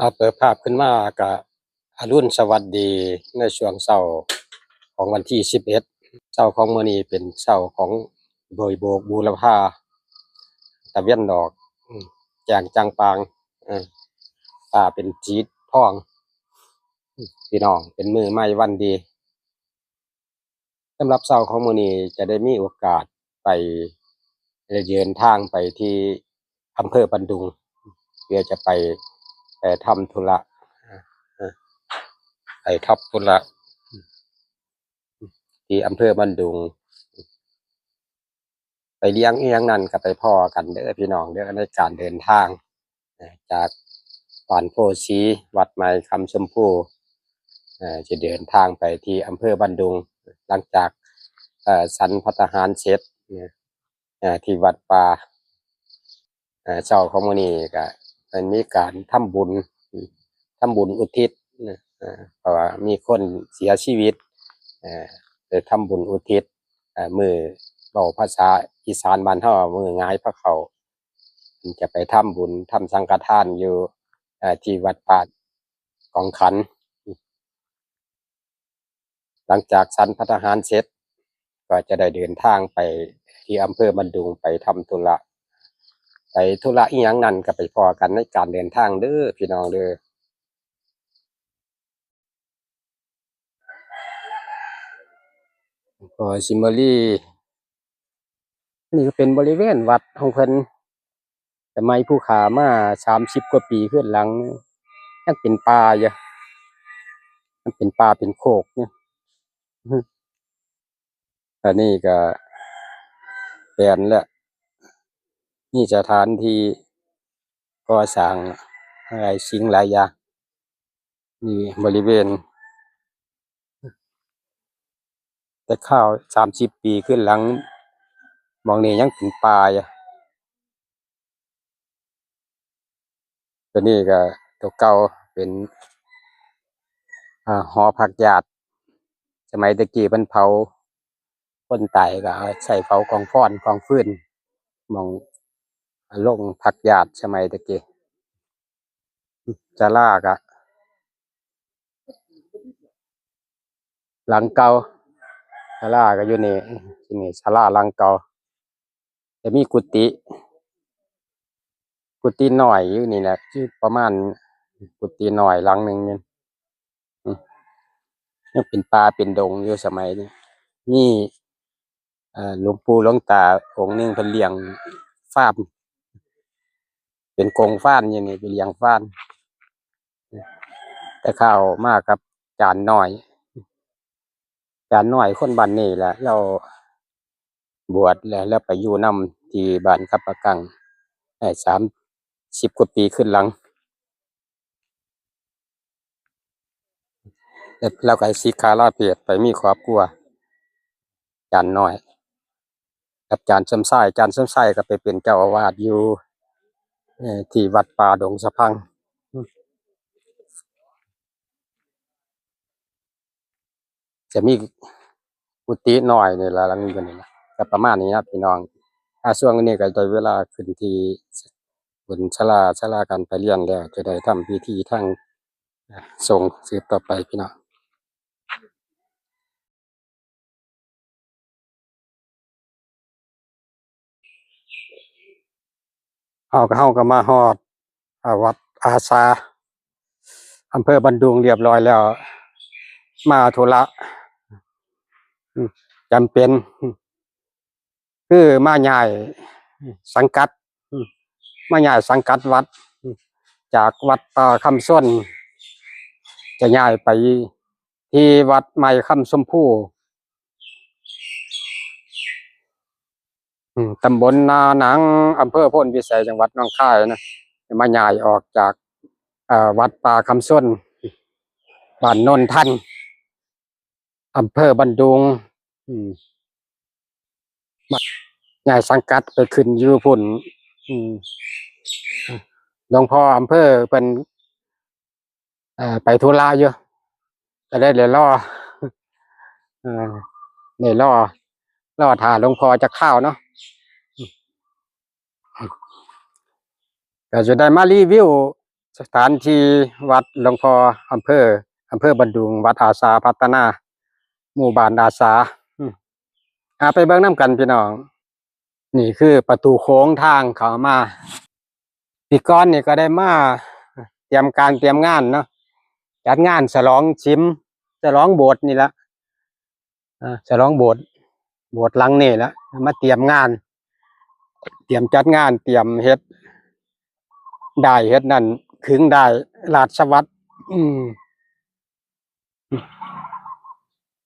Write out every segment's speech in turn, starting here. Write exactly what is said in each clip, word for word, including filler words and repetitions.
เอาเปิดภาพขึ้นมาก็อรุณสวัสดีในช่วงเช้าของวันที่สิบเอ็ด เช้าของมื้อนี้เป็นเช้าของโบยโบกบูรพา ตะเว็นดอก อืม แจ้งจ่างป่าง เออ ฟ้าเป็นสีทอง อืม พี่น้อง เป็นมื้อใหม่วันดี สำหรับเช้าของมื้อนี้จะได้มีโอกาสไป เดินทางไปที่อำเภอบ้านดุง เพื่อจะไป ไปทำธุระ เอ่อ ไปทำธุระ ที่อำเภอบ้านดุง ไปเลี้ยงอิหยังนั่นก็ไปพ้อกันเด้อพี่น้องเด้อ ในการเดินทาง เอ่อ จากบ้านโพธิ์ศรี วัดใหม่คำชมพู เอ่อ จะเดินทางไปที่อำเภอบ้านดุง หลังจาก เอ่อ ฉันภัตตาหารเสร็จ เอ่อ ที่วัดป่า เอ่อ เช้าของมื้อนี้ก็เป็นมีการทำบุญ ทำบุญอุทิศนะ เอ่อ เพราะว่ามีคนเสียชีวิต เอ่อ ได้ทำบุญอุทิศ เอ่อ มื้อ เว้าภาษาอีสานบ้านเฮา มื้อหงายพระเขา จะไปทำบุญ ทำสังฆทานอยู่ เอ่อ ที่วัดป่ากองขัน หลังจากฉันภัตตาหารเสร็จ ก็จะได้เดินทางไปที่อำเภอบ้านดุง ไปทำธุระ ไปธุระอิหยังนั่นก็ไปพ้อกันในการเดินทางเด้อพี่น้องเด้อ ก็สิมาลี นี่ก็เป็นบริเวณวัดของเพิ่น สมัยผู้ข้ามาสามสิบกว่าปีขึ้นหลัง ยังเป็นป่าอยู่ มันเป็นป่าเป็นโคกเนี่ย อันนี้ก็แปลนแล้ว มีสถานที่ก่อสร้างหลายสิ่งหลายอย่าง นี่บริเวณ แต่คราวสามสิบปีขึ้นหลัง หม่องนี้ยังเป็นป่าอยู่ ตัวนี้ก็ตัวเก่าเป็น อ่า หอพักญาติ สมัยตะกี้เพิ่นเผา คนตายก็เอาใส่เผากองฟอนกองฟืน หม่องโรงพักญาติสมัยตะกี้ ศาลาก็ หลังเก่า ศาลาก็อยู่นี่ ที่นี่ศาลาหลังเก่า จะมีกุฏิ กุฏิน้อยอยู่นี่แหละ ที่ประมาณกุฏิน้อยหลังหนึ่งนี่ อืม ยังเป็นป่าเป็นดงอยู่สมัยนี้ มี เอ่อ หลวงปู่หลวงตาองค์หนึ่งเพิ่นเลี้ยงฟาร์ม เป็นกรงฟาร์มอยู่นี่ ไปเลี้ยงฟาร์ม แต่ข้าวมากับจารย์น้อย จารย์น้อยคนบ้านนี่แหละ ลาวบวชแล้ว ลาวไปอยู่นำที่บ้านคำปะกัง ได้สามสิบกว่าปีขึ้นหลัง แล้วลาวก็สิกขาลาเพศไปมีครอบครัว จารย์น้อย กับจารย์สมชาย จารย์สมชายก็ไปเป็นเจ้าอาวาสอยู่ เอ่อ ที่วัดป่าดงสะพัง จะมีกุฏิน้อยนี่ล่ะ หลังนี้ก็นี่ล่ะ ก็ประมาณนี้นะพี่น้อง อ่า ช่วงนี้ก็ได้เวลาขึ้นที่บนศาลา ศาลาการประเรียนแล้ว จะได้ทำพิธีทาง อ่า สงฆ์สืบต่อไปพี่น้อง เฮาก็ เฮาก็มาฮอด อ่า วัดอาสา อำเภอบ้านดุงเรียบร้อยแล้ว มาธุระ อืม จำเป็น อืม คือมาย้ายสังกัด อืม มาย้ายสังกัดวัด อืม จากวัดป่าคำส้น จะย้ายไปที่วัดใหม่คำชมพู อืม ตำบลนาหนัง อำเภอโพนพิสัย จังหวัดหนองคายนะ มาย้ายออกจาก เอ่อ วัดป่าคำส้น บ้านโนนทัน อำเภอบ้านดุง อืม ย้ายสังกัดไปขึ้นอยู่พุ้น อืม หลวงพ่ออำเภอเพิ่น เอ่อ ไปธุระอยู่ ก็เลยได้รอ เอ่อ ได้รอ รอท่าหลวงพ่อจักคราวเนาะ ก็จะได้มารีวิว สถานที่วัดหลวงพ่ออำเภอ อำเภอบ้านดุง วัดอาสาพัฒนา หมู่บ้านอาสา อืม อ่า ไปเบิ่งนำกันพี่น้อง นี่คือประตูโค้งทางเข้ามา ปีก่อนนี่ก็ได้มาเตรียมการเตรียมงานเนาะ จัดงานฉลองศิลป์ ฉลองโบสถ์นี่ละ อ่า ฉลองโบสถ์ โบสถ์หลังนี่ละ มาเตรียมงาน เตรียมจัดงาน เตรียมเฮ็ดด้าย เฮ็ดนั่น ขึงด้ายราชวัตร อืม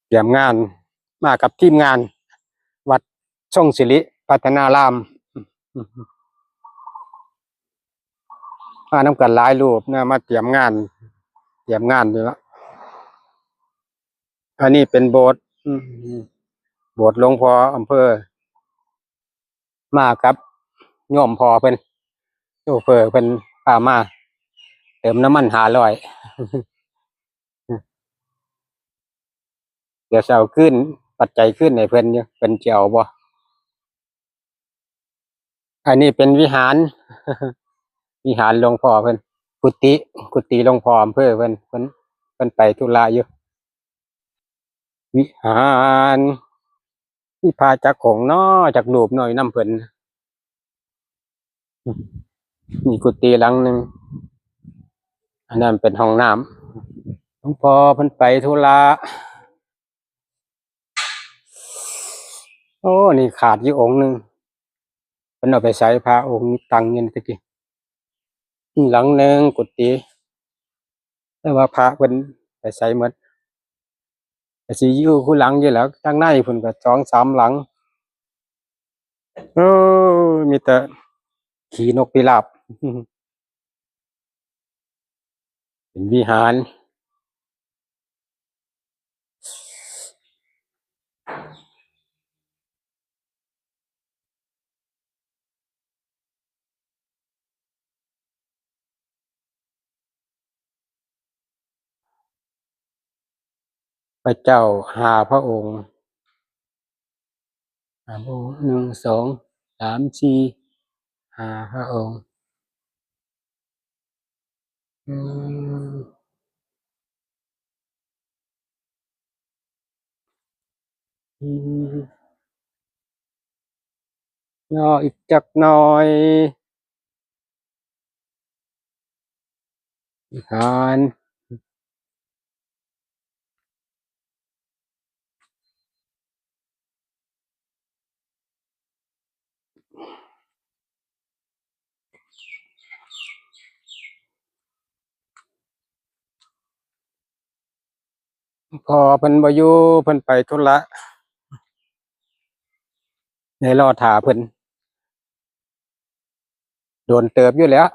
เตรียมงาน มากับทีมงาน วัดทรงสิริพัฒนาราม มานำกันหลายรูปนะ มาเตรียมงาน เตรียมงานอยู่ละ อันนี้เป็นโบสถ์ อืม โบสถ์หลวงพ่ออำเภอ มากับโยมพ่อเพิ่น โชเฟอร์เพิ่นพามา เติมน้ำมันห้าร้อย เดี๋ยวสิเอาคืน ปัจจัยคืนให้เพิ่นอยู่ เพิ่นสิเอาบ่ อันนี้เป็นวิหาร วิหารหลวงพ่อเพิ่น กุฏิ กุฏิหลวงพ่ออำเภอเพิ่น เพิ่น เพิ่นไปธุระอยู่ วิหาร มีพระจักองค์น้อ จักรูปน้อยนำเพิ่น มีกุฏิหลังหนึ่ง อันนั้นเป็นห้องน้ำ หลวงพ่อเพิ่นไปธุระ โอ้ นี่ขาดอยู่องค์หนึ่ง เพิ่นเอาไปใส่ พระองค์นี้ตั้งอยู่นี่ตะกี้ นี่หลังหนึ่งกุฏิ แต่ว่าพระเพิ่นไปใส่หมด ก็สิอยู่คู่หลังอยู่แหล้ว ทางในเพิ่นก็สองสามหลัง เออ มีแต่ขี้นกพิราบ เป็นวิหาร พระเจ้าห้าพระองค์ ห้าพระองค์ หนึ่ง สอง สาม สี่ ห้าพระองค์ อืม อืม รออีกจักหน่อย วิหาร พ่อเพิ่นบ่อยู่ เพิ่นไปธุระ ได้รอท่าเพิ่น โดนเติบอยู่แหล้ว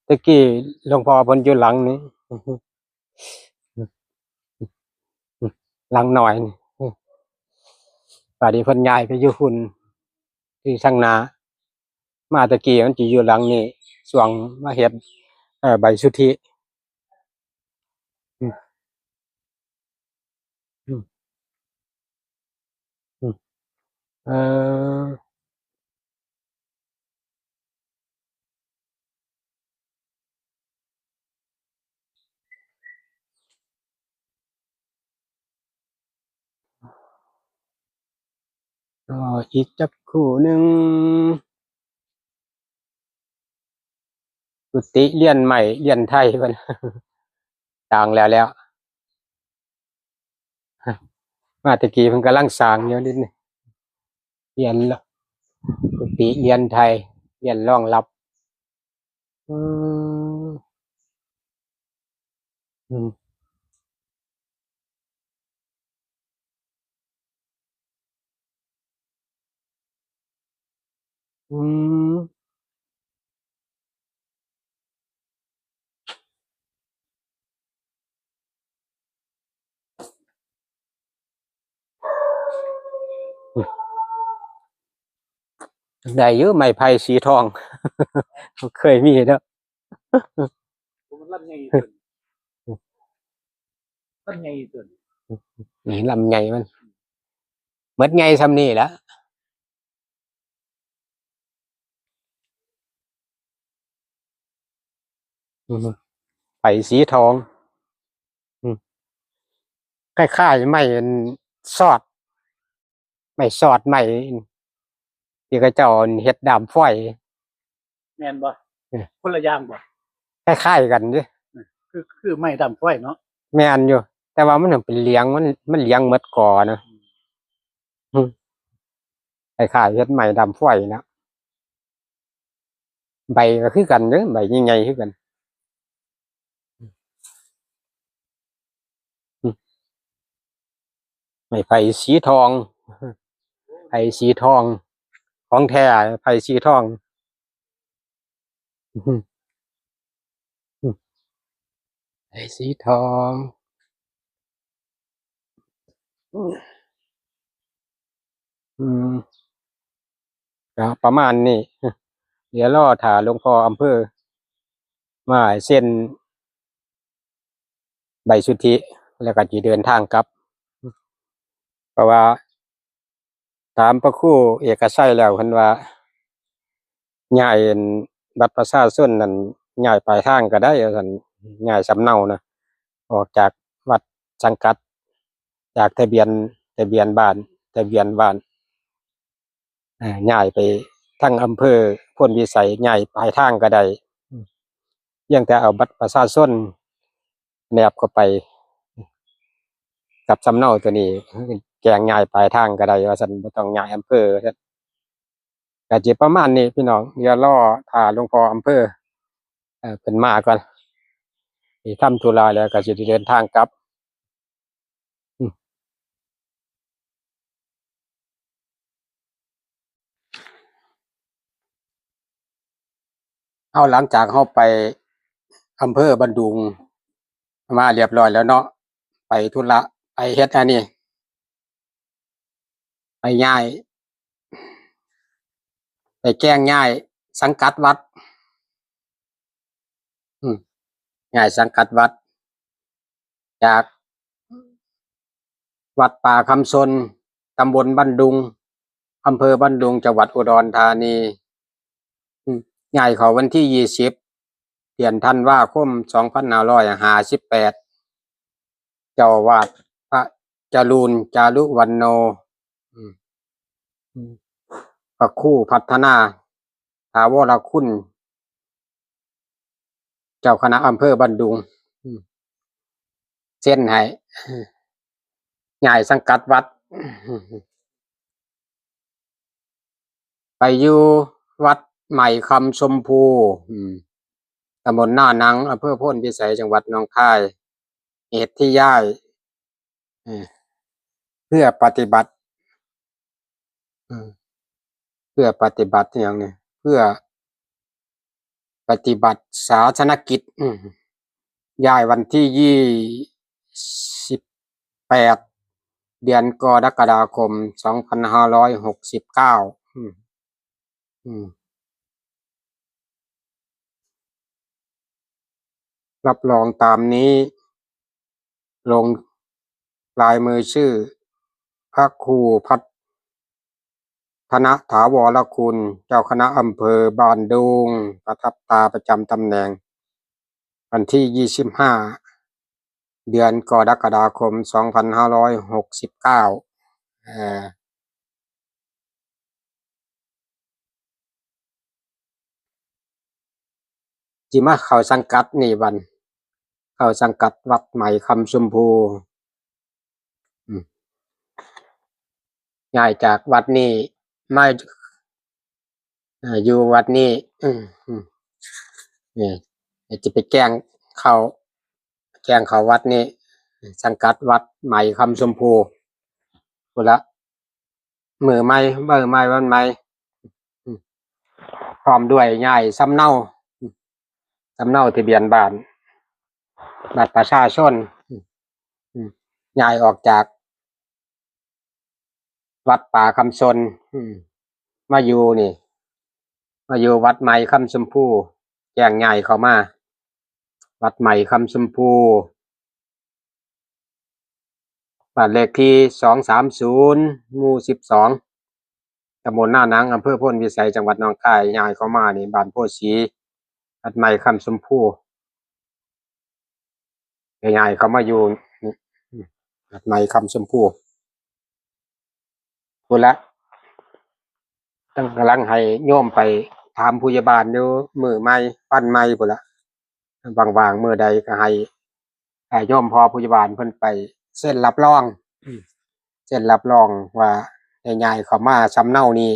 ตะกี้หลวงพ่อเพิ่นอยู่หลังนี้ หลังน้อยนี่ บัดนี้เพิ่นย้ายไปอยู่พุ้น ที่ทางหน้า มาตะกี้มันสิอยู่หลังนี้ ช่วงมาเฮ็ด เอ่อ ใบสุทธิ อืม อืม อืม เออ รออีกจักครู่หนึ่ง กุฏิเรือนไม้เรือนไทยเพิ่น สร้างแล้วแล้ว มาตะกี้เพิ่นกำลังสร้างอยู่นิดนึง เรือนละ กุฏิเรือนไทย เรือนรองรับ อืม อืม อืม ได้อยู่ ไม้ไผ่สีทอง เคยมีเด้อ มันลำใหญ่อยู่ตัวนี้ ลำใหญ่อยู่ตัวนี้ นี่ลำใหญ่มัน หมดใหญ่ส่ำนี่แหละ อืม ไผ่สีทอง อืม คล้ายๆ ไม้อันสอด ไม้สอด ไม้ที่เขาเจ้าเฮ็ดด้ามฟอย แม่นบ่ เออ คนละอย่างบ่ คล้ายๆ กันเด้ เออ คือ คือไม้ด้ามฟอยเนาะ แม่นอยู่ แต่ว่ามันเป็นเหลียง มัน มันเหลียงหมดกอนะ อืม อืม คล้ายๆ เฮ็ดไม้ด้ามฟอยนะ ใบก็คือกันเด้อ ใบใหญ่ๆ คือกัน อืม ไม้ไผ่สีทอง ไผ่สีทอง ของแท้ ไผ่สีทอง อืม อืม ไผ่สีทอง อืม อืม ก็ประมาณนี้ เดี๋ยวรอถ้าหลวงพ่ออำเภอ มาเซ็นใบสุทธิ แล้วก็สิเดินทางกลับ เพราะว่าถามพระครูเอกชัยแล้ว เพิ่นว่า ย้ายบัตรประชาชนนั่น ย้ายปลายทางก็ได้ ว่าซั่น ย้ายสำเนานะ ออกจากวัดสังกัด จากทะเบียน ทะเบียนบ้าน ทะเบียนบ้าน อ่า ย้ายไปทางอำเภอโพนพิสัย ย้ายปลายทางก็ได้ อืม เพียงแต่เอาบัตรประชาชนแนบเข้าไปกับสำเนาตัวนี้ แจ้งย้ายปลายทางก็ได้ ว่าซั่น บ่ต้องย้ายอำเภอ ว่าซั่น ก็สิประมาณนี้พี่น้อง เดี๋ยวรอถ้าหลวงพ่ออำเภอ เอ่อ เพิ่นมาก่อน สิทำธุระแล้วก็สิเดินทางกลับ อืม เอา หลังจากเราไปอำเภอบ้านดุงมาเรียบร้อยแล้วเนาะ ไปธุระ ไปเฮ็ดอันนี้ ไปย้าย ไปแจ้งย้ายสังกัดวัด อืม ย้ายสังกัดวัด จากวัดป่าคำชน ตำบลบ้านดุง อำเภอบ้านดุง จังหวัดอุดรธานี อืม ย้ายเข้าวันที่ยี่สิบ เดือนธันวาคม สองพันห้าร้อยห้าสิบแปด เจ้าอาวาสพระจรูญจารุวรรณโณ อืม อืม พระครูพัฒนา ถาวรคุณ เจ้าคณะอำเภอบ้านดุง อืม เซ็นให้ ย้ายสังกัดวัด ไปอยู่วัดใหม่คำชมพู อืม ตำบลนาหนัง อำเภอโพนพิสัย จังหวัดหนองคาย เหตุที่ย้าย เอ่อ เพื่อปฏิบัติ อืม เพื่อปฏิบัติอย่างนี้ เพื่อปฏิบัติศาสนกิจ อืม ย้ายวันที่ยี่สิบแปด เดือนกรกฎาคม สองพันห้าร้อยหกสิบเก้า อืม อืม รับรองตามนี้ ลงลายมือชื่อ พระครูพัฒนถาวรคุณ เจ้าคณะอำเภอบ้านดุง ประทับตราประจำตำแหน่ง วันที่ยี่สิบห้า เดือนกรกฎาคม สองพันห้าร้อยหกสิบเก้า เอ่อ สิมาเข้าสังกัดนี่บัด เข้าสังกัดวัดใหม่คำชมพู อืม ย้ายจากวัดนี้มา อ่า อยู่วัดนี้ อืม อืม นี่ จะไปแจ้งเข้า แจ้งเข้าวัดนี้ สังกัดวัดใหม่คำชมพู พุ้นละ มื้อใหม่ มื้อใหม่ วันใหม่ อืม พร้อมด้วยย้ายสำเนา อืม สำเนาทะเบียนบ้าน บัตรประชาชน อืม อืม ย้ายออกจาก วัดป่าคำชน อืม มาอยู่นี่ มาอยู่วัดใหม่คำชมพู แจ้งย้ายเข้ามา วัดใหม่คำชมพู บ้านเลขที่สองสามศูนย์ หมู่สิบสอง ตำบลนาหนัง อำเภอโพนพิสัย จังหวัดหนองคาย ย้ายเข้ามานี่ บ้านโพธิ์ศรี วัดใหม่คำชมพู ย้ายเข้ามาอยู่นี่ วัดใหม่คำชมพู พู้นละ ตั้งกำลังให้โยมไปถามผู้ใหญ่บ้านอยู่ มื้อใหม่วันใหม่พู้นละ ว่างๆมื้อใดก็ให้ ให้โยมพ่อผู้ใหญ่บ้านเพิ่นไปเซ็นรับรอง อืม เซ็นรับรองว่าได้ย้ายเข้ามาสำเนานี้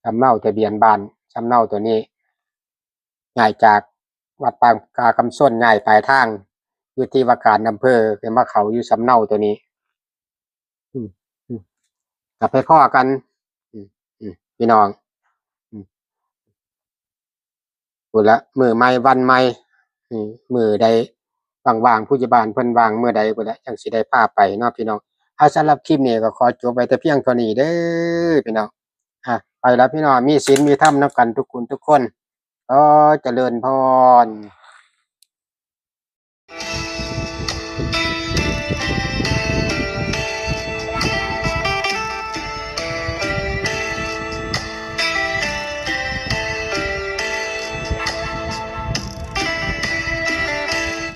สำเนาทะเบียนบ้าน สำเนาตัวนี้ ย้ายจากวัดป่าคำส้น ย้ายปลายทาง อยู่ที่ว่าการอำเภอ ก็มาเข้าอยู่สำเนาตัวนี้ อืม อืม ก็ไปพ้อกัน อืม อืม พี่น้อง อืม พู้นละ มื้อใหม่วันใหม่ อืม มื้อใดว่างๆ ผู้ใหญ่บ้านเพิ่นว่างมื้อใดพู้นละ จั่งสิได้พาไปเนาะพี่น้อง เอา สำหรับคลิปนี้ก็ขอจบไว้แต่เพียงเท่านี้เด้อพี่น้อง อ่ะ ไปละพี่น้อง มีศีลมีธรรมนำกันทุกคนทุกคน ขอเจริญพร